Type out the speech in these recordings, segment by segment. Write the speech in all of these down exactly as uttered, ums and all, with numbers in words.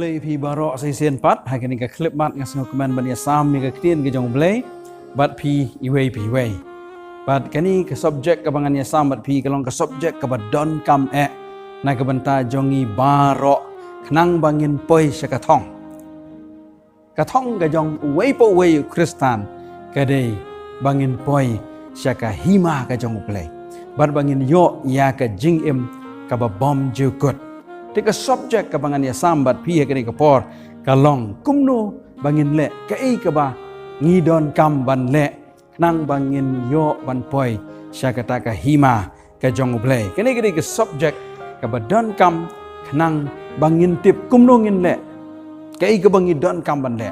Khublei phi baroh sa shisien pat, ha kane ka khyllipmat nga sngewkmen ban ïasam ïa ka ktien ka jong U Blei bad phi iwei pa iwei. Bad kane ka subject kaba ngan ïasam bad phi ka long ka subject kaba donkam eh na ka bynta jong ngi baroh, khnang ba ngin poi sha ka thong. Ka thong ka jong uwei pa uwei u Khristan ka dei ba ngin poi sha ka hima ka jong U Blei bad ba ngin ïoh ïa ka jingim kaba bymjukut. Te ka subject kaba ngan ïasam bad phi ha kane ka por ka long kumno ba ngin leh, kaei kaba ngi donkam ban leh khnang ba ngin ïoh ban poi sha kata ka hima ka jong U Blei. Kane ka dei ka subject kaba donkam khnang ba ngin tip kumno ngin leh, kaei kaba ngi donkam ban leh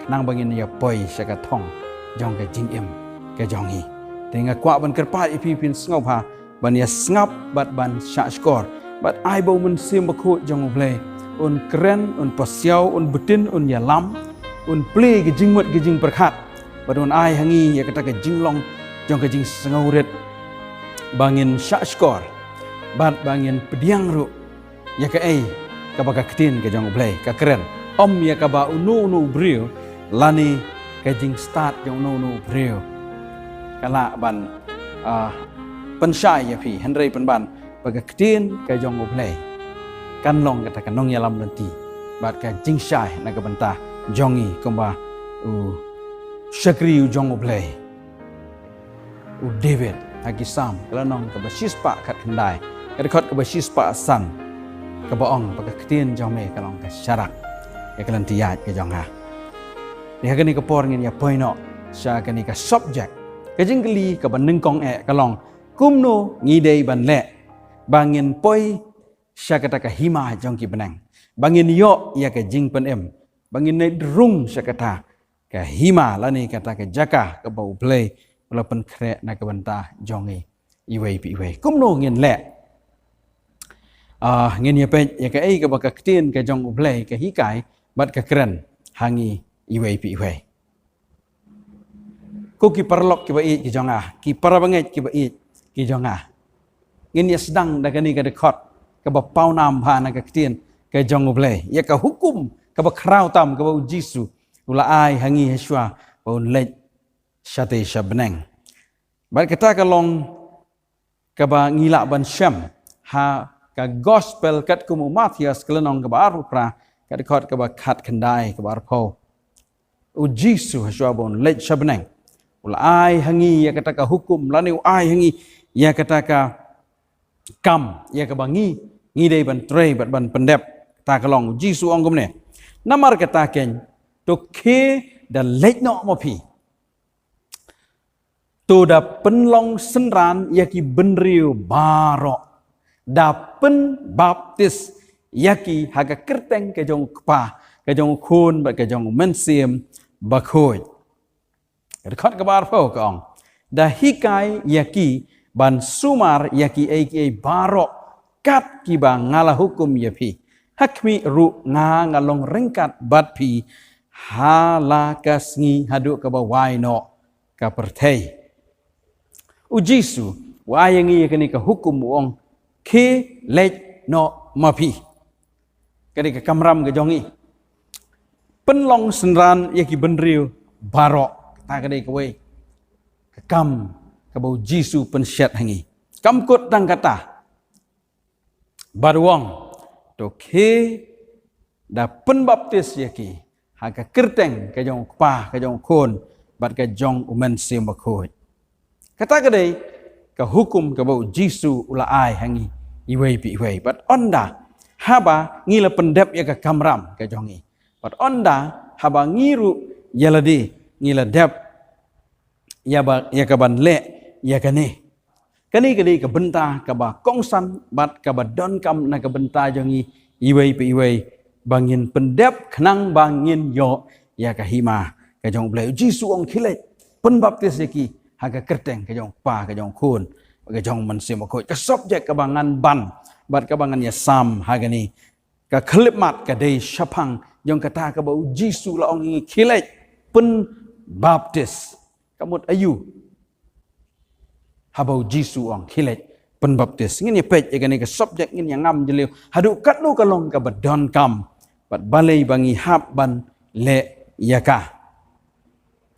khnang ba ngin ïa poi sha ka thong jong ka jingim ka jong ngi. Te nga kwah ban kyrpad ïa phi, phin sngewbha ban ïa sngap bad ban shahshkor bad ai ba U Mynsiem Bakhuid jong U Blei un kren, un pasiaw, un btin, un ïalam, un plie ka jingmut ka jingpyrkhat bad un ai ha ngi ïa kata ka jinglong jong ka jingsngewrit ba ngin shahshkor bad ba ngin pdiang ruh ïa kaei kaba ka ktien ka jong U Blei ka kren, ym ïa kaba uno uno u briew lane ka jingstad jong uno uno u briew ka lah ban, ah, pynshai ïa phi, hynrei pynban ba ka ktien ka jong U Blei kan long kata ka nongïalam lynti bad ka jingshai na ka bynta jong ngi, kumba u shakri u jong U Blei u David ha ki Salm, ka lynnong kaba shispah khatkhyndai, ka dkhot kaba shispah san, kaba ong ba ka ktien jong me ka long ka sharak ïa ka lynti ïaid ka jong nga. Te ha kane ka por ngin ïa poi noh sha kane ka subject. Ka jingkylli kaba nyngkong eh ka long, kumno ngi dei ban leh ba ngin poi sha kata ka hima jong ki bneng, ba ngin ïoh ïa ka jingpynim, ba ngin leit rung sha kata ka hima lane kata ka jaka kaba U Blei u la pynkhreh na ka bynta jong ngi iwei pa iwei. Kumno ngin leh? Ah, ngin ïa peit ïa kaei kaba ka ktien ka jong U Blei ka hikai bad ka kren ha ngi iwei pa iwei. Ko ki paralok kiba ïeit ki jong nga, ki parabangeit kiba ïeit ki jong nga, ngin ïa sdang da kane ka dkhot kaba pawnam bha na ka ktien ka jong U Blei, ïa ka hukum kaba khraw tam kaba U Jisu u la ai ha ngi ha shuwa ba un leit shatei sha bneng. Bad kata ka long kaba ngi lah ban shem ha ka gospel katkum u Mathaios, ka lynnong kaba arphew phra, ka dkhot kaba khatkhyndai, kaba arphew. U Jisu ha shuwa ba un leit sha bneng u la ai ha ngi ïa kata ka hukum lane u ai ha ngi ïa kata ka kam ïa kaba ngi, ngi dei ban trei bad ban pyndep. Kata ka long, U Jisu u ong kumne, namar kata keiñ, to khie da leit noh ma phi. To da pynlong synran ïa ki bynriew baroh, da pynbaptis ïa ki ha ka kyrteng ka jong U Kpa, ka jong U Khun bad ka jong U Mynsiem Bakhuid. Dkhot kaba arphew ka ong, da hikai ïa ki ban sumar ïa kiei kiei baroh kat kiba nga la hukum ïa phi. Ha khmih ruh nga, nga long ryngkat bad phi ha la ka sngi haduh kaba wai noh ka pyrthei. U Jisu u ai ïa ngi ïa kane ka hukum, u ong, khie leit noh ma phi. Ka dei ka kamram ka jong ngi. Pynlong synran ïa ki bynriew baroh, kata ka dei kawei ka kam kaba U Jisu u pynshet ha ngi. Kam kut tang kata, bad u ong, to khie da pynbaptis ïa ki ha ka kyrteng ka jong U Kpa, ka jong U Khun bad ka jong U Mynsiem Bakhuid. Kata ka dei ka hukum kaba U Jisu u la ai ha ngi iwei pa iwei. Bad ynda haba ngi la pyndep ïa ka kamram ka jong ngi, bad ynda haba ngi ruh ïa lade ngi la dep ïa ba, ïa ka ban leh ïa kane, kane ka dei ka bynta kaba kongsan bad kaba donkam na ka bynta jong ngi iwei pa iwei, ba ngin pyndep khnang ba ngin ïoh ïa ka hima ka jong U Blei. U Jisu u ong, khie leit pynbaptis ïa ki ha ka kyrteng ka jong U Kpa, ka jong U Khun, ka jong U Mynsiem Bakhuid. Ka subject kaba ngan ban bad kaba ngan ïasam ha kane ka khyllipmat ka dei shaphang jong kata kaba U Jisu u la ong ïa ngi, khie leit pynbaptis. Ka mut aïu haba U Jisu u ong khie leit pynbaptis? Ngin ïa peit ïa kane ka subject, ngin ïa ngam jylliew haduh katno ka long kaba donkam bad balei ba ngi hap ban leh ïa ka.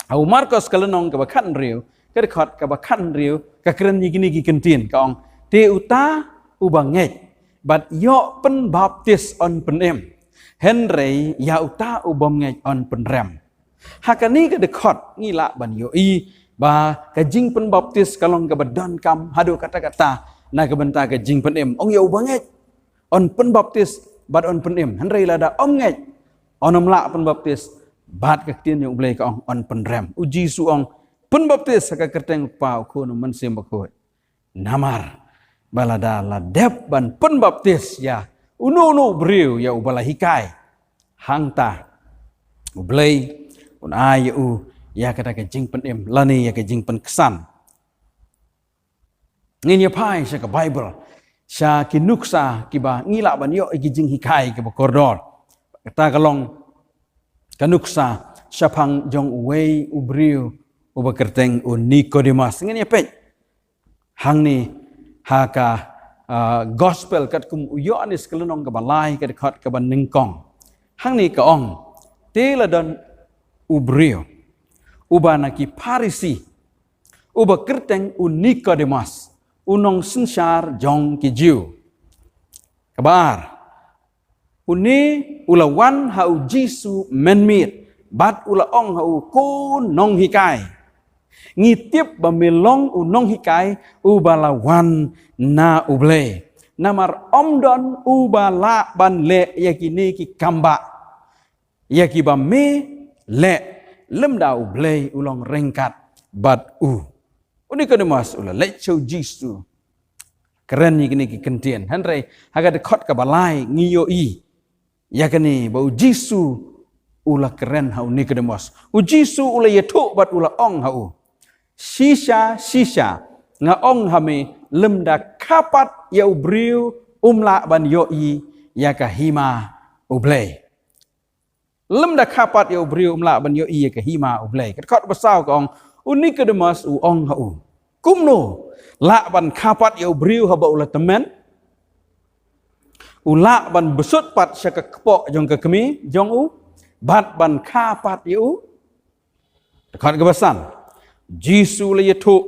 Ha u Markos ka lynnong kaba khathynriew, ka dkhot kaba khathynriew, ka kren ïa kine ki kyntien, ka ong, te uta uba ngeit bad ïoh pynbaptis yn pynim, hynrei ïa uta u bym ngeit yn pynrem. Ha kane ka dkhot ngi lah ban ïohi ba ka jingpynbaptis ka long kaba donkam haduh katta katta na ka bynta ka jingpynim. Ong ïa uba ngeit yn pynbaptis bad yn pynim, hynrei lada ym ngeit, yn ym lah pynbaptis, bad ka ktien jong U Blei ka ong yn pynrem. U Jisu ong, pynbaptis ha ka kyrteng U Kpa, U Khun, U Mynsiem Bakhuid. Namar ba lada la dep ban pynbaptis ïa uno uno u briew ïa uba la hikai, hangta U Blei un ai ïa u ïa kata ka jingpynim lane ïa ka jingpynksan. Ngin ïa phai sha ka Baibl, sha ki nuksa kiba ngi lah ban ïoh ïa ki jinghikai kiba kordor. Kata ka long ka nuksa shaphang jong uwei u briew uba kyrteng u Nikodemus. Ngin ïa peit hangne ha ka, ah, Gospel katkum u Ïoannis ka lynnong kaba lai, ka dkhot kaba nyngkong. Hangne ka ong, te la don u briew uba na ki Pharisi, uba kyrteng u Nikodemus, u nongsynshar jong ki Jiw. Kaba ar, une u la wan ha U Jisu mynmiet bad u la ong ha u, ko nonghikai, ngi tip ba me long u nonghikai uba la wan na U Blei, namar ym don uba lah ban leh ïa kine ki kambah ïa kiba me leh lymda U Blei u long ryngkat bad u. U Nikodemus u la leit sha U Jisu kren ïa kine ki kyntien. Hynrei ha ka dkhot kaba lai ngi ïohi ïa kane ba U Jisu u la kren ha u Nikodemus. U Jisu u la ïathuh bad u la ong ha u, shisha shisha nga ong ha me, lymda kha pat ïa u briew um lah ban ïohi ïa ka hima U Blei. Lymda kha pat ïa u briew um lah ban ïohi ïa ka hima U Blei. Ka dkhot ba saw ka ong, u Nikodemus u ong ha u, kumno lah ban kha pat ïa u briew haba u la tymmen? U lah ban bsut pat sha ka kpoh jong ka kmie jong u bad ban kha pat ïa u? Dkhot kaba san, Jisu la ïathuh,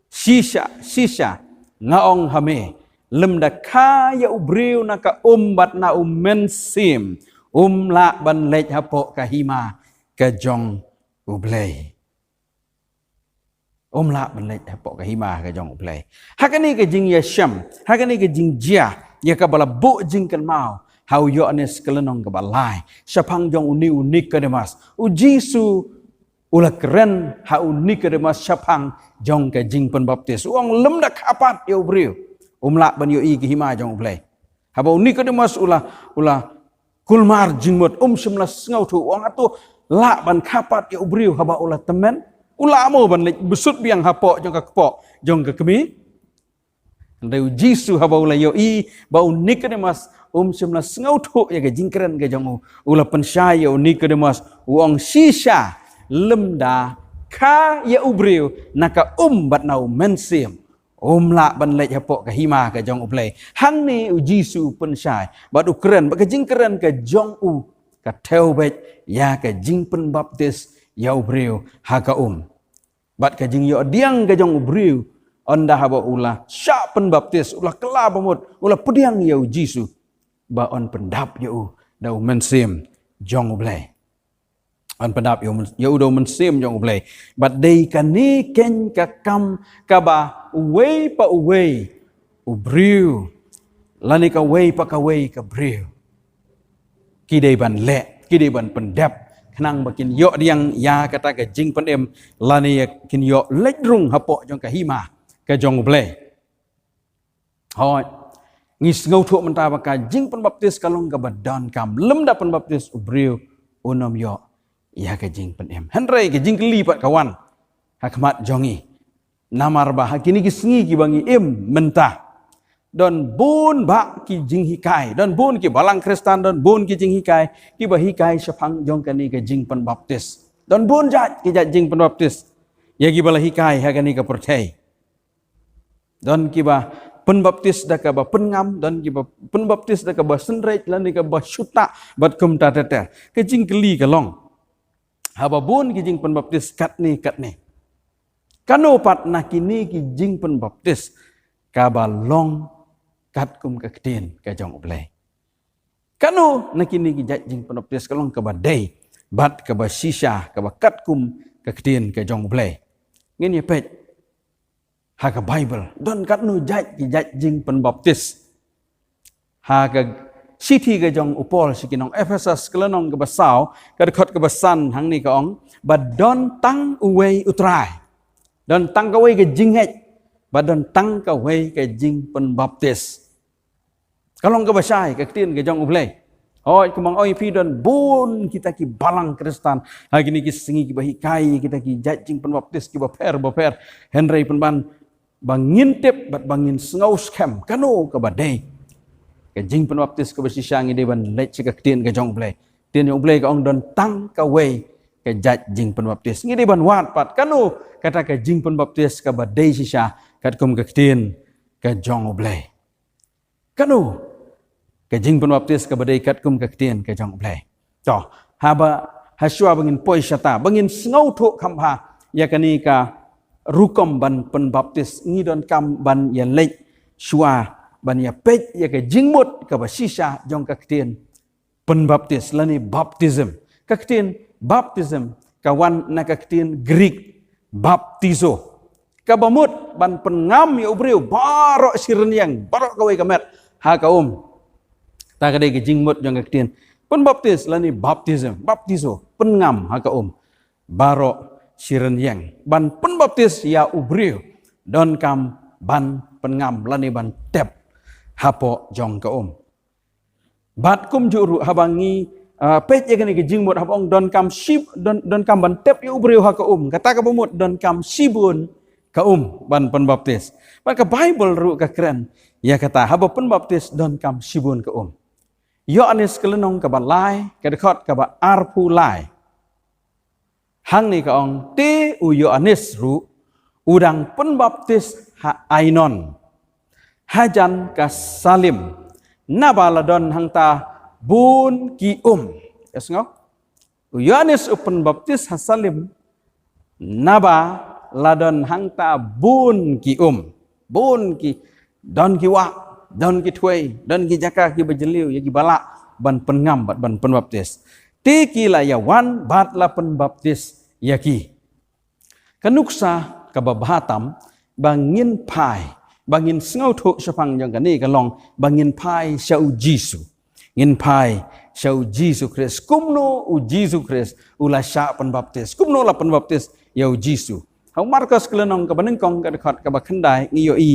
shisha shisha nga ong ha me, lymda kha ïa u briew na ka um bad na U Mynsiem, um lah ban leit hapoh ka hima ka jong U Blei. Um lah ban leit hapoh ka hima ka jong U Blei. Ha kane ka jingïashem, ha kane ka jingjia ïa kaba la buh jingkynmaw ha u Ïoannis ka lynnong kaba lai shaphang jong une u Nikodemus, u Jisu u la kren ha u Nikodemus shaphang jong ka jingpynbaptis. U ong lymda kha pat ïa u briew um lah ban ïohi ka hima jong U Blei. Haba u Nikodemus u la, u la kulmar jingmut, um shym la sngewthuh, u ong hato lah ban kha pat ïa u briew haba u la tymmen? U lah mo ban leit bsut biang hapoh jong ka kpoh jong ka kmie? Hynrei u Jisu haba u la ïohi ba u Nikodemus um shym la sngewthuh ïa ka jingkren ka jong u, u la pynshai ïa u Nikodemus, u ong shisha lymda kha ïa u briew na ka um bad na U Mynsiem, um lah ban leit hapoh ka hima ka jong U Blei. Hangne u Jisu u pynshai bad u kren ba ka jingkren ka jong u ka thew beit ïa ka jingpynbaptis ïa u briew ha ka um. Bad ka jingïoh diang ka jong u briew ynda haba u la shah pynbaptis, u la kylla bamut, u la pdiang ïa u Jisu ba yn pyndap ïa u da U Mynsiem jong U Blei. Yn pyndap ïa u myn-, ïa u da U Mynsiem jong U Blei. Bad dei kane keiñ ka kam kaba uwei pa uwei u briew lane kawei pa kawei ka briew ki dei ban leh, ki dei ban pyndep, khnang ba kin ïoh diang ïa kata ka jingpynim lane ïa kin ïoh leit rung hapoh jong ka hima ka jong U Blei. Hooid, ngi sngewthuh mynta ba ka jingpynbaptis ka long kaba donkam. Lymda pynbaptis u briew un ym ïoh ïa ka jingpynim. Hynrei ka jingkylli pat ka wan ha khmat jong ngi. Namar ba ha kine ki sngi kiba ngi im mynta, don bun bah ki jinghikai, don bun ki balang Khristan, don bun ki jinghikai kiba hikai shaphang jong kane ka jingpynbaptis. Don bun jait ki jait jingpynbaptis ïa kiba la hikai ha kane ka pyrthei. Don kiba pynbaptis da kaba pynngam, don kiba pynbaptis da kaba synreit lane kaba shu tah, bad kumta ter ter. Ka jingkylli ka long, haba bun ki jingpynbaptis katne katne, kano pat na kine ki jingpynbaptis kaba long katkum ka ktien ka jong U Blei? Kano na kine ki jait jingpynbaptis ka long kaba dei bad kaba shisha, kaba katkum ka ktien ka jong U Blei? Ngin ïa peit ha ka Baibl, don katno jait ki jait jingpynbaptis. Ha ka shithi ka jong u Paul sha ki nong Ephesus, ka lynnong kaba saw, ka dkhot kaba san, hangne ka ong ba don tang uwei U Trai, don tang kawei ka jingngeit, ba don tang kawei ka jingpynbaptis. Ka long kaba shai ka ktien ka jong U Blei. Hooid, kumba nga ong ïa phi, don bun kita ki balang Khristan ha kine ki sngi kiba hikai kita ki jait jingpynbaptis kiba pher ba pher. Hynrei pynban ba ngin tip bad ba ngin sngew skhem kano kaba dei ka jingpynbaptis kaba shisha, ngi dei ban leit sha ka ktien ka jong U Blei. Ktien jong U Blei ka ong don tang kawei ka jait jingpynbaptis. Ngi dei ban wad pat kano kata ka jingpynbaptis kaba dei shisha katkum ka ktien ka jong U Blei. Kano ka jingpynbaptis kaba dei katkum ka ktien ka jong U Blei? To, haba, hashwa ba ngin poi shata, ba ngin sngewthuh kham bha ïa kane ka rukom ban pynbaptis, ngi donkam ban ïa leit shwa ban ïa peit ïa ka jingmut kaba shisha jong ka ktien pynbaptis lane baptism. Ka ktien baptism ka wan na ka ktien Greek baptizo, kaba mut ban pynngam ïa u briew baroh shi rynïeng, baroh kawei ka met ha ka um. Ta ka dei ka jingmut jong ka ktien pynbaptis lane baptism, baptizo, pynngam ha ka um baroh shi rynïeng. Ban pynbaptis ïa u briew donkam ban pynngam lane ban tep hapoh jong ka um. Bad kumjuh ruh haba ngi, ah, peit ïa kane ka jingmut haba ong donkam shi, don, donkam ban tep ïa u briew ha ka um, kata kaba mut donkam shibun ka um ban pynbaptis. Bad ka Baibl ruh ka kren ïa kata, haba pynbaptis donkam shibun ka um. Ïoannis ka lynnong kaba lai, ka dkhot kaba arphew lai. Hangne ka ong, te u Ïoannis ruh u dang pynbaptis ha Ainon hajan ka Salim, naba la don hangta bun ki um. Ïa sngew? U Ïoannis u pynbaptis ha Salim naba la don hangta bun ki um, bun ki, don ki wah, don ki thwei, don ki jaka kiba jylliew ïa kiba lah ban pynngam bad ban pynbaptis. Te ki la ïa wan bad la pynbaptis ïa ki. Ka nuksa kaba bha tam ba ngin phai, ba ngin sngewthuh shaphang jong kane ka long ba ngin phai sha u Jisu. Ngin phai sha u Jisu Khrist. Kumno u Jisu Khrist u la shah pynbaptis? Kumno la pynbaptis ïa u Jisu? Ha u Markos ka lynnong kaba nyngkong, ka dkhot kaba khyndai, ngi ïohi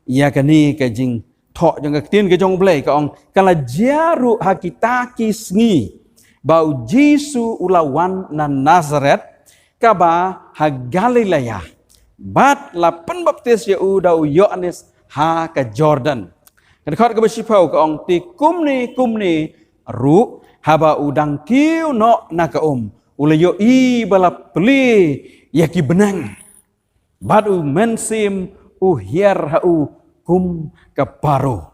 ïa kane ka jingthoh jong ka ktien ka jong U Blei, ka ong, ka la jia ruh ha kita ki sngi ba u Jisu u la wan na Nasaret kaba ha Galilea, bad la pynbaptis ïa u da u Ïoannis ha ka Jordan. Ka dkhot kaba shiphew ka ong, te kumne kumne ruh haba u dang kiew noh na ka um, u la ïohi ba la plie ïa ki bneng, bad u Mynsiem u hiar ha u kum ka paro.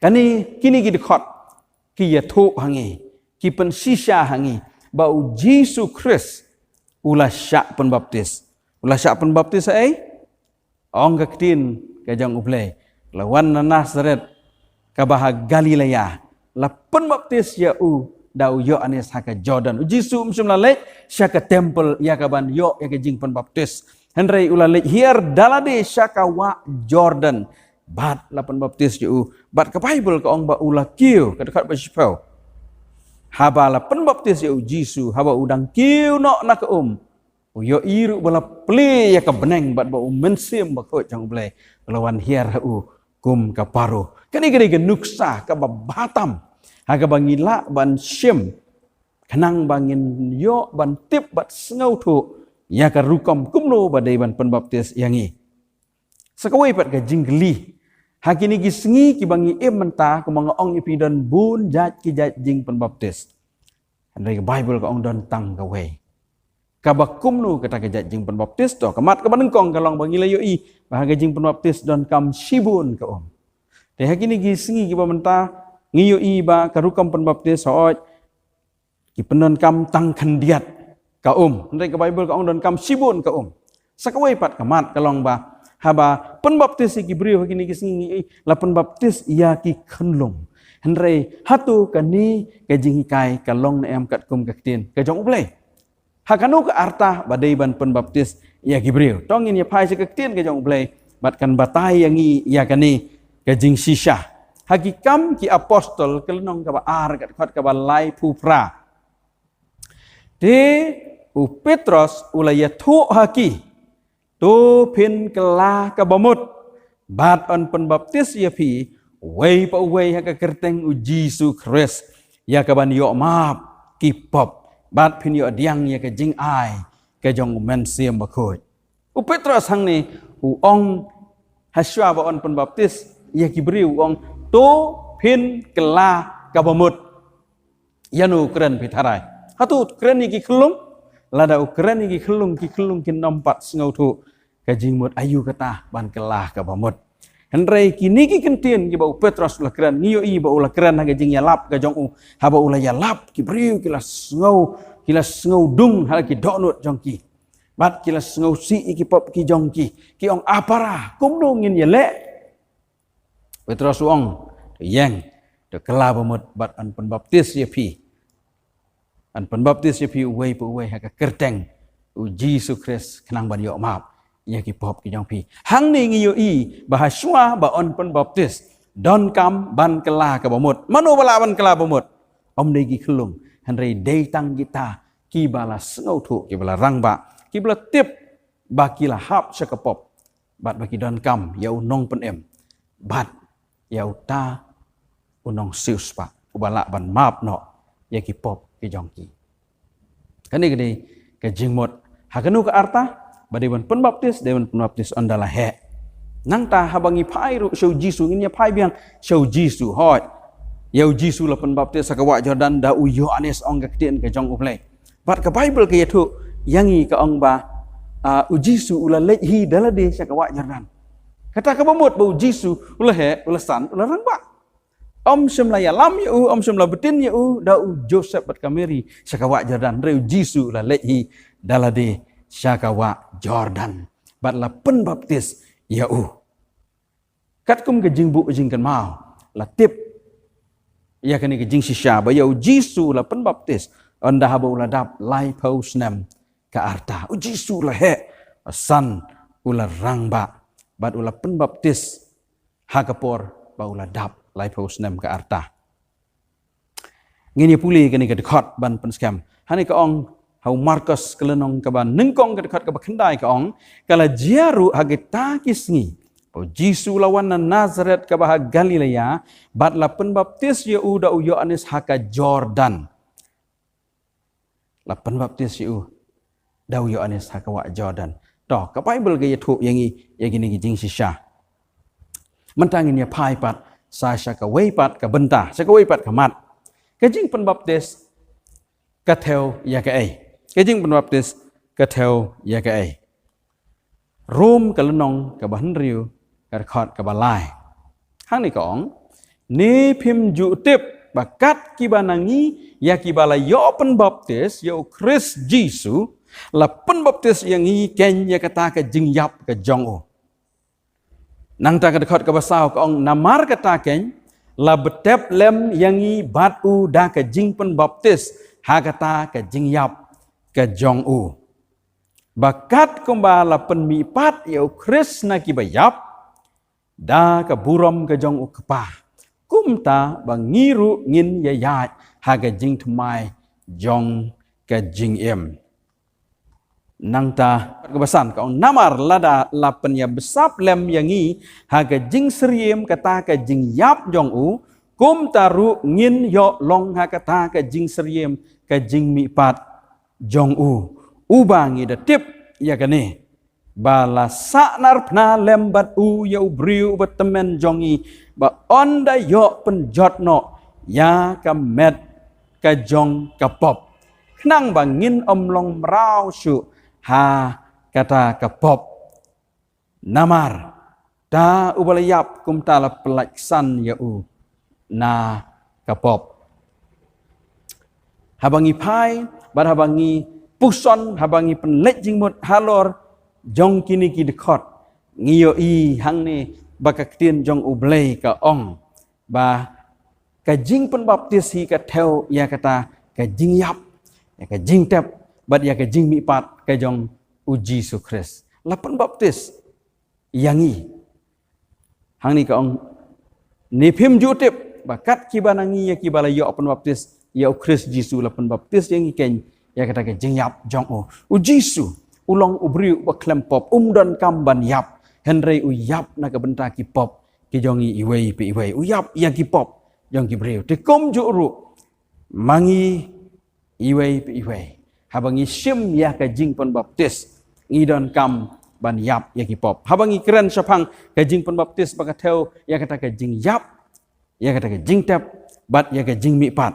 Kane, kine ki dkhot ki ïathuh ha ngi, ki pynshisha ha ngi ba u Jisu Khrist u la shah pynbaptis. U la shah pynbaptis ha ei? Ong ka ktien ka jong U Blei, la wan na Nasaret kaba ha Galilea, la pynbaptis ïa u da u Ïoannis ha ka Jordan. U Jisu um shym la leit sha ka temple ïa kaban ïoh ïa ka jingpynbaptis, hynrei u la leit hiar da lade sha ka wah Jordan bad la pynbaptis ïa u. Bad ka Baibl ka ong ba u la kiew, ka dkhot ba shiphew, haba la pynbaptis ïa u Jisu, haba u dang kiew noh na ka um, u ïohi ruh ba la plie ïa ka bneng bad ba u Mynsiem Bakhuid jong U Blei u la wan hiar ha u kum ka paro. Kane ka dei ka nuksa kaba bha tam ha kaba ngi lah ban shim khnang ba ngin ïoh ban tip bad sngewthuh ïa ka rukom kumno ba dei ban pynbaptis ïa ngi. Sa kawei pat ka jingkylli, ha kine ki sngi kiba ngi im mynta, kumba nga ong ïa phi, don bun jait ki jait jingpynbaptis. Hynrei ka Baibl ka ong don tang kawei. Kaba kumno kata ka jait jingpynbaptis? To, ka mat kaba nyngkong ka long ba ngi la ïohi ba ha ka jingpynbaptis donkam shibun ka um. Te ha kine ki sngi kiba mynta ngi ïohi ba ka rukom pynbaptis, hooid, ki pyndonkam tang khyndiat ka um. Hynrei ka Baibl ka ong donkam shibun ka um. Sa kawei pat ka mat ka long ba haba pynbaptis ïa ki briew ha kine ki sngi, ngi ïohi la pynbaptis ïa ki khunlung. Hynrei hato kane ka jinghikai ka long ne em katkum ka ktien ka jong U Blei? Ha kano ka arta ba dei ban pynbaptis ïa ki briew? To ngin ïa phai sha ka ktien ka jong U Blei bad kan batai ïa ngi ïa kane ka jingshisha. Ha Ki Kam ki Apostol ka lynnong kaba ar, ka dkhot kaba laiphew phra. Te u Petros u la ïathuh ha ki, to phin kylla kaba mut bad yn pynbaptis ïa phi uwei pa uwei ha ka kyrteng U Jisu Khrist ïa kaban ïoh map ki pop, bad phin ïoh pdiang ïa ka jingai ka jong U Mynsiem Bakhuid. U Petros hangne u ong, hashwa ba yn pynbaptis ïa ki briew, u ong, to phin kylla kaba mut. Ïano u kren, phi tharai? Hato u kren ïa ki khunlung? Lada u kren ïa ki khunlung, ki khunlung kin nym pat sngewthuh ka jingmut aïu kata ban kylla kaba mut. Hynrei kine ki kyntien kiba u Petros u la kren, ngi ïohi ba u la kren ha ka jingïalap ka jong u. Haba u la ïalap, ki briew ki la sngew, ki la sngewdung ha ki dohnud jong ki. Bad ki la sngewsih ïa ki pop ki jong ki. Ki ong, a para, kumno ngin ïaleh? Petros u ong, to ïeng, to kylla ba mut bad yn pynbaptis ïa phi. Yn pynbaptis ïa phi uwei pa uwei ha ka kyrteng U Jisu Khrist khnang ban ïoh map ïa ki pop ki jong phi. Hangne ngi ïohi ba hashwa ba yn pynbaptis donkam ban kylla kaba mut. Mano ba lah ban kylla ba mut? Ym dei ki khunlung, hynrei dei tang kita kiba la sngewthuh, kiba la rangbah, kiba la tip ba ki la hap sha ka pop, bad ba ki donkam ïa u Nongpynim, bad ïa uta u Nongsiewspah uba lah ban map noh ïa ki pop ki jong ki. Kane ka dei ka jingmut. Ha kano ka arta ba dei ban pynbaptis? Dei ban pynbaptis ynda la heh. Nangta haba ngi phai ruh sha U Jisu, ngin ïa phai biang sha U Jisu, hooid. Ïa U Jisu la pynbaptis ha ka wah Jordan da u Ïoannis, ong ka ktien ka jong U Blei. Bad ka Baibl ka ïathuh ïa ngi, ka ong ba, ah, U Jisu u la leit hi da lade sha ka wah Jordan. Kata kaba mut ba U Jisu u la heh, u la san, u la rangbah. Ym shym la ïalam ïa u, ym shym la btin ïa u da u Joseph bad ka Mary sha ka wah Jordan. Hynrei U Jisu u la leit hi da lade sha ka wah Jordan bad la pynbaptis ïa u. Katkum ka jingbuh jingkynmaw, la tip ïa kane ka jingshisha ba ïa U Jisu la pynbaptis ynda haba u la dap laiphew snem ka arta. U Jisu u la heh, san, u la rangbah, bad u la pynbaptis ha ka por ba u la dap laiphew snem ka arta. Ngin ïa pule kane ka dkhot ban pynskhem. Hangne ka ong ha u Markos ka lynnong kaba nyngkong, ka dkhot kaba khyndai, ka ong, ka la jia ruh ha kita ki sngi ba U Jisu u la wan na Nasaret kaba ha Galilea, bad la pynbaptis ïa u da u Ïoannis ha ka Jordan. La pynbaptis ïa u da u Ïoannis ha ka wah Jordan. To, ka Baibl ka ïathuh ïa ngi ïa kine ki jingshisha. Mynta ngin ïa phai pat sa sha kawei pat ka bynta, sha kawei pat ka mat. Ka jingpynbaptis ka thew ïa kaei? Ka jingpynbaptis ka thew ïa kaei? Rom ka lynnong kaba hynriew, ka dkhot kaba lai. Hangne ka ong, ne phim ju tip ba kat kiba na ngi ïa kiba la ïoh pynbaptis ïa U Khrist Jisu, la pynbaptis ïa ngi keiñ ïa kata ka jingïap ka jong u. Nangta ka dkhot kaba saw ka ong, namar kata keiñ la btep lem ïa ngi bad u da ka jingpynbaptis ha kata ka jingïap ka jong u, ba kat kumba la pynmihpat ïa U Khrist na kiba ïap da ka burom ka jong U Kpa, kumta ba ngi ruh ngin ïaid ha ka jingthymmai jong ka jingim. Nangta ka dkhot kaba san ka ong, namar lada la pynïabsap lem ïa ngi ha ka jingsyriem kata ka jingïap jong u, kumta ruh ngin ïoh long ha kata ka jingsyriem ka jingmihpat jong u. Uba ngi da tip ïa kane, ba la sahnarphna lem bad u ïa u briew uba tymmen jong ngi, ba un da ïoh pynjot noh ïa ka met ka jong ka pop. khnang ba ngin ym long mraw shuh ha kata ka pop. Namar ta uba la ïap kumta la pyllait san ïa u na ka pop. Haba ngi phai, bad haba ngi puson, haba ngi pynleit jingmut halor jong kine ki dkhot, ngi ïohi hangne ba ka ktien jong U Blei ka ong ba ka jingpynbaptis hi ka thew ïa kata ka jingïap, ïa ka jingtep, bad ïa ka jingmihpat ka jong U Jisu Khrist. La pynbaptis ïa ngi. Hangne ka ong, ne phim ju tip ba kat kiba na ngi ïa kiba la ïoh pynbaptis ïa U Khrist Jisu, la pynbaptis ïa ngi kein ïa kata ka jingïap jong u. U Jisu u long u briew ba khlem pop, um donkam ban ïap, hynrei u ïap na ka bynta ki pop ki jong ngi iwei pa iwei. U ïap ïa ki pop jong ki briew. Te kumjuh ruh ma ngi iwei pa iwei, haba ngi shim ïa ka jingpynbaptis, ngi donkam ban ïap ïa ki pop. Haba ngi kren shaphang ka jingpynbaptis ba ka thew ïa kata ka jingïap, ïa kata ka jingtep, bad ïa ka jingmihpat,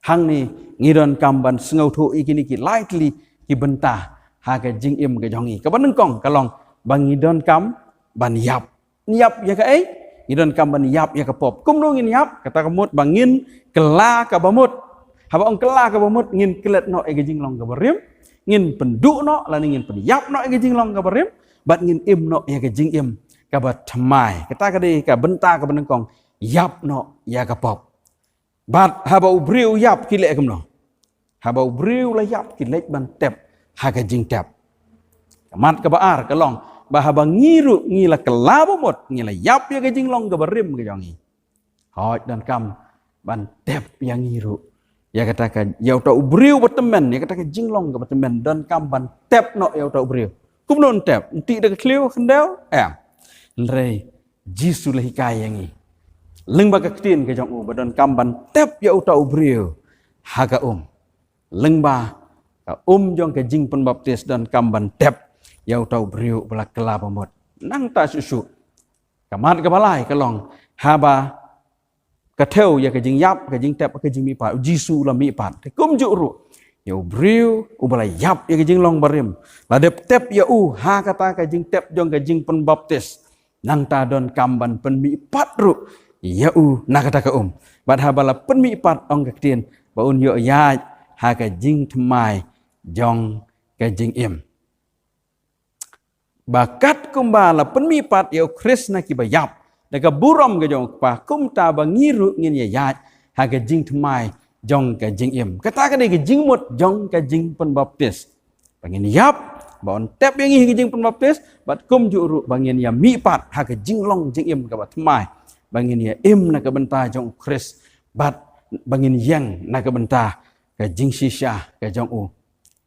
hangne ngi donkam ban sngewthuh ïa kine ki lai tylli ki bynta ha ka jingim ka jong ngi. Kaba nyngkong ka long ba ngi donkam ban ïap. Ïap ïa kaei? Ngi donkam ban ïap ïa ka pop. Kumno ngin ïap? Kata ka mut ba ngin kylla kaba mut. Haba ong kylla kaba mut, ngin klet noh ïa ka jinglong kaba rim, ngin pynduh noh lane ngin pynïap noh ïa ka jinglong kaba rim, bad ngin im noh ïa ka jingim kaba thymmai. Kata ka dei ka bynta kaba nyngkong, ïap noh ïa ka pop. Bad haba u briew u ïap, ki leh kumno? Haba u briew la ïap, ki leit ban tep ha ka jingtep. Ka mat kaba ar ka long ba haba ngi ruh ngi la kylla ba mut, ngi la ïap ïa ka jinglong kaba rim ka jong ngi, hooid, donkam ban tep ïa ngi ruh, ïa kata ka, ïa uta u briew ba tymmen, ïa kata ka jinglong kaba tymmen, donkam ban tep noh ïa uta u briew. Kumno yn tep? Yn tih da ka thliew, khyndew? Em. Hynrei Jisu la hikai ïa ngi lyngba ka ktien ka jong u ba donkam ban tep ïa uta u briew ha ka um. Lyngba ka um jong ka jingpynbaptis, donkam ban tep ïa uta u briew ba la kylla ba mut. Nangta shuh shuh, ka mat kaba lai ka long, haba ka thew ïa ka jingïap, ka jingtep, ka jingmihpat, u Jisu u la mihpat. Te kumjuh ruh ïa u briew uba la ïap ïa ka jinglong barim, la dep tep ïa u ha kata ka jingtep jong ka jingpynbaptis, nangta donkam ban pynmihpat ruh ïa u na kata ka um. Bad haba la pynmihpat, ong ka ktien ba un ïoh ïaid ha ka jingthymmai jong ka jingim. Ba katkumba la pynmihpat ïa u Khrist na kiba ïap da ka burom ka jong u Kpa, kumta ba ngi ruh ngin ïa ïaid ha ka jingthymmai jong ka jingim. Kata ka dei ka jingmut jong ka jingpynbaptis. Ba ngin ïap, ba un tep ïa ngi ha ka jingpynbaptis, bad kumjuh ruh ba ngin ïa mihpat ha ka jinglong jingim kaba thymmai, ba ngin ïa im na ka bynta jong u Khrist, bad ba ngin ïeng na ka bynta ka jingshisha ka jong u,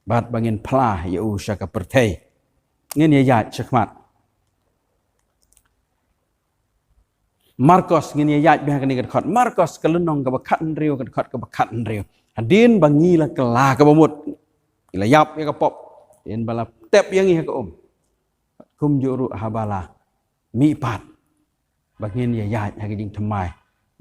bad ba ngin phla ïa u sha ka pyrthei. Ngin ïa ïaid shakhmat Markos, ngin ïa ïaid bha ha kane ka dkhot Markos ka lynnong kaba khathynriew, ka dkhot kaba khathynriew. Hadien ba ngi la kylla kaba mut, ngi la ïap ïa ka pop, hadien ba la tep ïa ngi ha ka um, kumjuh ruh haba la mihpat, ba ngin ïa ïaid ha ka jingthymmai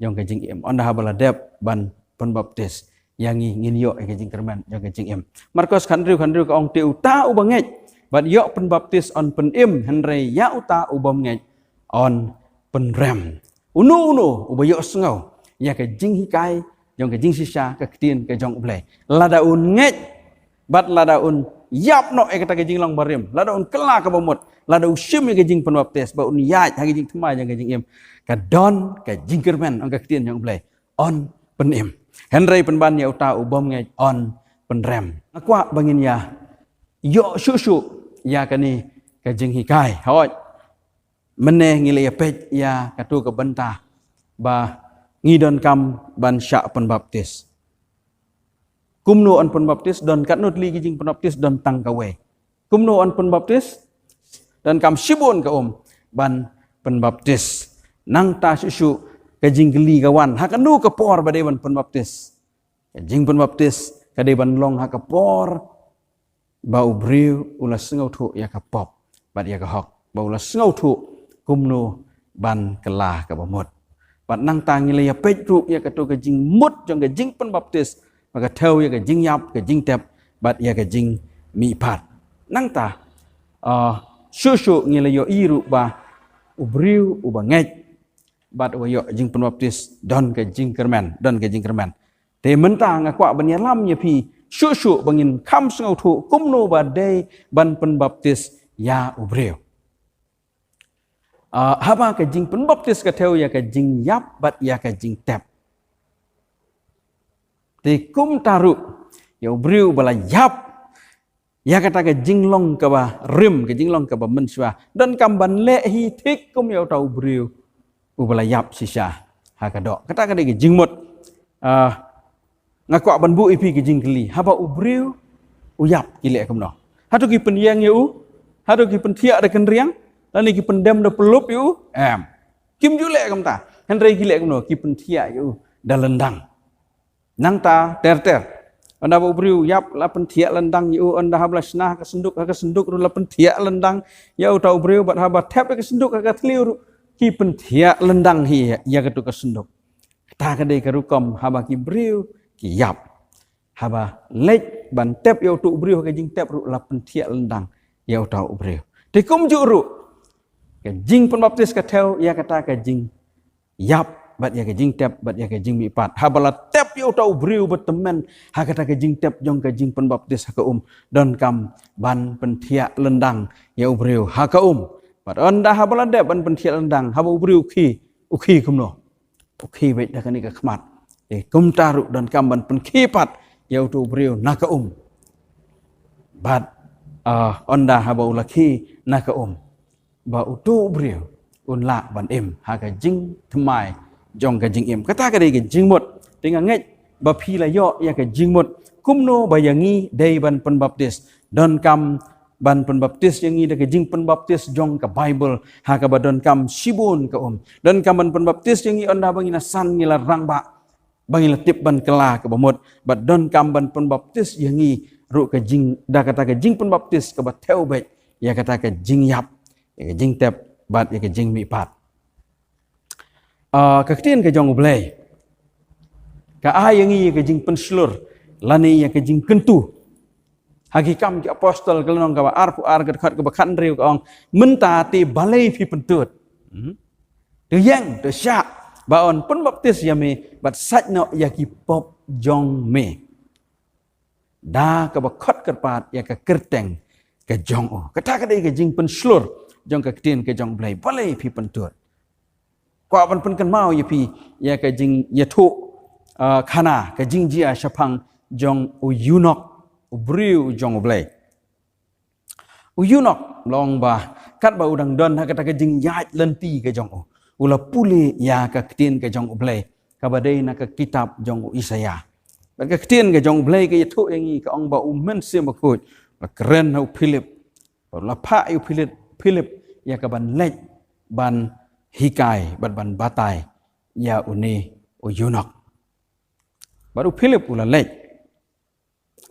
jong ka jingim. Ynda haba la dep ban pynbaptis ïa ngi, ngin ïoh ïa ka jingkyrmen jong ka jingim. Markos khathynriew khathynriew ka ong, te uta uba ngeit bad ïoh pynbaptis yn pynim, hynrei ïa uta u bym ngeit yn pynrem. Uno uno uba ïohsngew ïa ka jinghikai jong ka jingshisha, ka ktien ka jong U Blei, lada un ngeit bad lada un ïap noh ïa kata ka jinglong barim, lada un kylla kaba mut, lada u shim ïa ka jingpynbaptis, ba un ïaid ha ka jingthymmai jong ka jingim, ka don ka jingkyrmen, ong ka ktien jong U Blei, yn pynim. Hynrei pynban ïa uta u bym ngeit yn pynrem. Nga kwah ba ngin ïa ïoh shuh shuh ïa kane ka jinghikai. Hooid, mynne ngi la ïa peit ïa kato ka bynta ba ngi donkam ban shah pynbaptis. Kumno yn pynbaptis? Don katno tylli ki jingpynbaptis? Don tang kawei. Kumno yn pynbaptis? Donkam shibun ka um ban pynbaptis. Nangta shuh shuh ka jingkylli ka wan, ha kano ka por ba dei ban pynbaptis? Ka jingpynbaptis ka dei ban long ha ka por ba u briew u la sngewthuh ïa ka pop bad ïa ka hok, ba u la sngewthuh kumno ban kylla kaba mut. Bad nangta ngi la ïa peit ruh ïa kato ka jingmut jong ka jingpynbaptis ba ka thew ïa ka jingïap, ka jingtep, bad ïa ka jingmihpat. Nangta, ah, shuh shuh ngi la ïohi ruh ba u briew uba ngeit bad uba ïoh jingpynbaptis don ka jingkyrmen, don ka jingkyrmen. Te mynta nga kwah ban ïalam ïa phi shuh shuh ba ngin kham sngewthuh kumno ba dei ban pynbaptis ïa u briew. Ah, haba ka jingpynbaptis ka thew ïa ka jingïap bad ïa ka jingtep. Te kumta ruh ïa u briew ba la ïap ïa kata ka jinglong kaba rim, ka jinglong kaba mynshuwa, donkam ban leh hi thik kum ïa uta u briew uba la ïap shisha ha ka doh. Kata ka dei ka jingmut. Ah, nga kwah ban buh ïa phi ka jingkylli, haba u briew u ïap ki leh kumno? Hato ki pynïeng ïa u? Hato ki pynthiah da kynriang? Lane ki pyndem da pyllup ïa u? Em. Kim ju leh kumta. Hynrei ki leh kumno? Ki pynthiah ïa u da lyndang. Nangta ter ter, ynda ba u briew u ïap la pynthiah lyndang ïa u, ynda haba la shna ha ka synduk, ha ka synduk ruh la pynthiah lyndang ïa uta u briew, bad haba thep ïa ka synduk ha ka thliew ruh ki pynthiah lyndang hi ïa katu ka synduk. Kata ka dei ka rukom haba ki briew ki ïap. Haba leit ban tep ïa utu u briew ha ka jingtep ruh la pynthiah lyndang ïa uta u briew. Te kumjuh ruh ka jingpynbaptis ka thew ïa kata ka jingïap bad ïa ka jingtep bad ïa ka jingmihpat. Haba la tep ïa uta u briew ba tymmen ha kata ka jingtep jong ka jingpynbaptis ha ka um, donkam ban pynthiah lyndang ïa u briew ha ka um. Bad ynda haba la dep ban pynthiah lyndang, haba u briew u khie, u khie kumno? U khie beit da kane ka khmat. Eh, kumta ruh donkam ban pynkhie pat ïa utu u briew na ka um. Bad, ah, ynda haba u la khie na ka um, ba utu u briew un lah ban im ha ka jingthymmai jong ka jingim. Kata ka dei ka jingmut. Te nga ngeit ba phi la ïoh ïa ka jingmut kumno ba ïa ngi dei ban pynbaptis. Donkam ban pynbaptis ïa ngi da ka jingpynbaptis jong ka Baibl ha kaba donkam shibun ka um. Donkam ban pynbaptis ïa ngi ynda ba ngi la san, ngi la rangbah, ba ngi la tip ban kylla kaba mut. Bad donkam ban pynbaptis ïa ngi ruh ka jing, da kata ka jingpynbaptis kaba thew beit ïa kata ka jingïap, ïa ka jingtep bad ïa ka jingmihpat. Ah, ka ktien ka jong U Blei ka ai ïa ngi ïa ka jingpynshlur lane ïa ka jingkyntu. Ha Ki Kam ki Apostol ka lynnong kaba arphew ar, ka dkhot kaba khathynriew ka ong, mynta te balei phi pyntud? Hmm? To ïeng, to shah, ba yn pynbaptis ïa me bad sait noh ïa ki pop jong me da kaba khot kyrpad ïa ka kyrteng ka jong u. Kata ka dei ka jingpynshlur jong ka ktien ka jong U Blei. Balei phi pyntud? Kwah ban pynkynmaw ïa phi ïa ka jingïathuh, ah, khana, ka jingjia shaphang jong u eunuch, u briew jong U Blei. U eunuch long ba katba u dang don ha kata ka jingïaid lynti ka jong u, u la pule ïa ka ktien ka jong U Blei kaba dei na ka kitab jong u Isaïah. Bad ka ktien ka jong U Blei ka ïathuh ïa ngi, ka ong ba U Mynsiem Bakhuid u la kren ha u Philip, bad u la phah ïa u Philip, Philip ïa ka ban leit ban hikai bad ban batai ïa une u eunuch. Bad u Philip u la leit.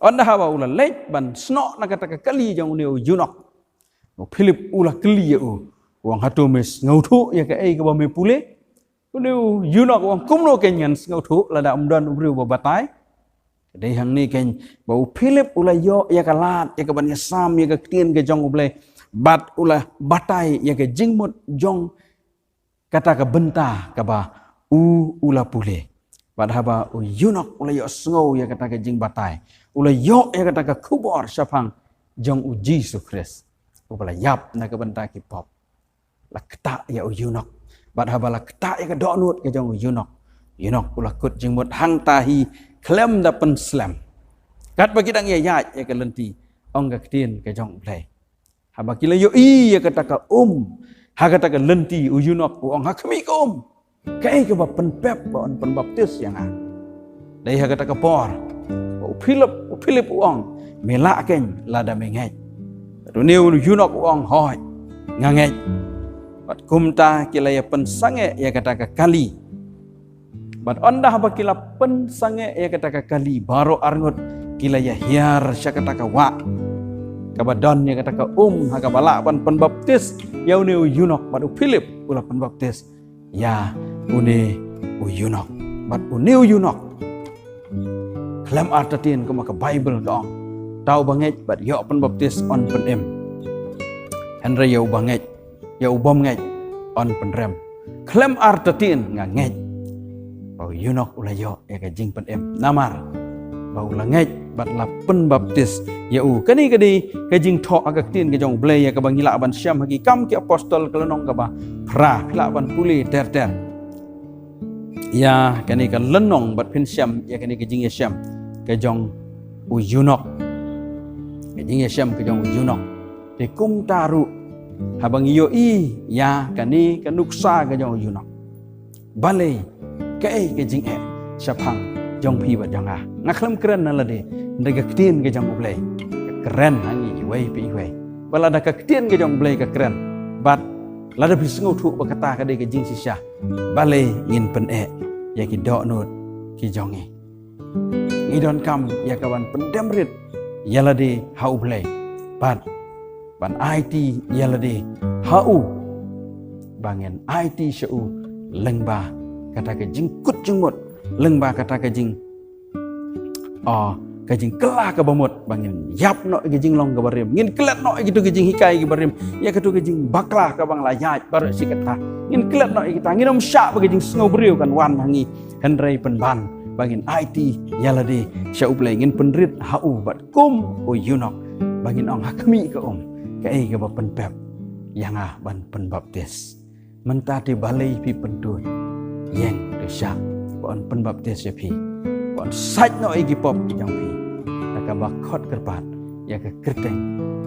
Ynda haba u la leit ban snoh na kata ka kali jong une u eunuch, u Philip u la kylli ïa u, u ong, hato me sngewthuh ïa kaei kaba me pule? Une u eunuch u ong, kumno keiñ ngan sngewthuh lada ym don u briew ba batai? Ka dei hangne keiñ ba u Philip u la ïoh ïa ka lad ïa ka ban ïasam ïa ka ktien ka jong U Blei, bad u la batai ïa ka jingmut jong kata ka bynta kaba u, u la pule. Bad haba u eunuch u la ïohsngew ïa kata ka jingbatai, u la ïoh ïa kata ka khubor shaphang jong U Jisu Khrist uba la ïap na ka bynta ki pop, la ktah ïa u eunuch. Bad haba la ktah ïa ka dohnud ka jong u eunuch, eunuch u la kut jingmut hangta hi khlem da pynslem. Katba ki dang ïaid ïa ka lynti, ong ka ktien ka jong U Blei, haba ki la ïohi ïa kata ka um ha kata ka lynti, u eunuch u ong ha khmih ka um, kaei kaba pynpep ba yn pynbaptis ïa nga? Dei ha kata ka por ba u Philip, u Philip u ong, me lah keiñ lada me ngeit. Bad une u eunuch u ong, hooid, nga ngeit. Bad kumta ki la ïa pynsangeh ïa kata ka kali. Bad ynda haba ki la pynsangeh ïa kata ka kali, baroh arngut ki la ïa hiar sha kata ka wah kaba don ïa kata ka um ha kaba lah ban pynbaptis ïa une u eunuch. Bad u Philip u la pynbaptis ïa une u eunuch. Bad une u eunuch Khlem artatien, kumba ka Baibl ka ong, uta uba ngeit bad ïoh pynbaptis yn pynim, hynrei ïa uba ngeit, ïa u bym ngeit yn pynrem. Khlem artatien nga ngeit ba u eunuch u la ïoh ïa ka jingpynim namar ba u la ngeit bad la pynbaptis ïa u. Kane ka dei ka jingthoh ha ka ktien ka jong U Blei ïa kaba ngi lah ban shem ha Ki Kam ki Apostol ka lynnong kaba phra. Phi lah ban pule ter ter ïa kane ka lynnong bad phin shem ïa kane ka jingïashem ka jong u eunuch, ka jingïashem ka jong u eunuch. Te kumta ruh, haba ngi ïohi ïa kane ka nuksa ka jong u eunuch, balei, kaei ka jingeh shaphang jong phi bad jong nga? Nga khlem kren na lade, hynrei ka ktien ka jong U Blei ka kren ha ngi iwei pa iwei. Ba lada ka ktien ka jong U Blei ka kren, bad lada phi sngewthuh ba kata ka dei ka jingshisha, balei ngin pyneh ïa ki dohnud ki jong ngi? Ngi donkam ïa ka ban pyndem rit ïa lade ha U Blei bad ban aiti ïa lade ha u, ba ngin aiti sha u lyngba kata ka jingkut jingmut, lyngba kata ka jing, ah, ka jingkylla kaba mut, ba ngin ïap noh ïa ka jinglong kaba rim, ngin klet noh ïa kito ki jinghikai kiba rim, ïa kito ki jingbakla kaba nga la ïaid baroh shi katta. Ngin klet noh ïa kita, ngin ym shah ba ka jingsngew briew kan wan ha ngi, hynrei pynban ba ngin aiti ïa lade sha U Blei, ngin pynrit ha u bad kum u eunuch, ba ngin ong ha khmih ka um, kaei kaba pynpep ïa nga ban pynbaptis? Mynta te balei phi pyntud? Ïeng to shah, ba yn pynbaptis ïa phi, ba yn sait noh ïa ki pop ki jong phi, da kaba khot kyrpad ïa ka kyrteng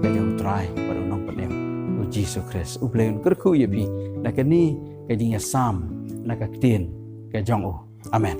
ka jong U Trai bad U Nongpynim, U Jisu Khrist. U Blei un kyrkhu ïa phi na kane ka jingïasam na ka ktien ka jong u. Amen.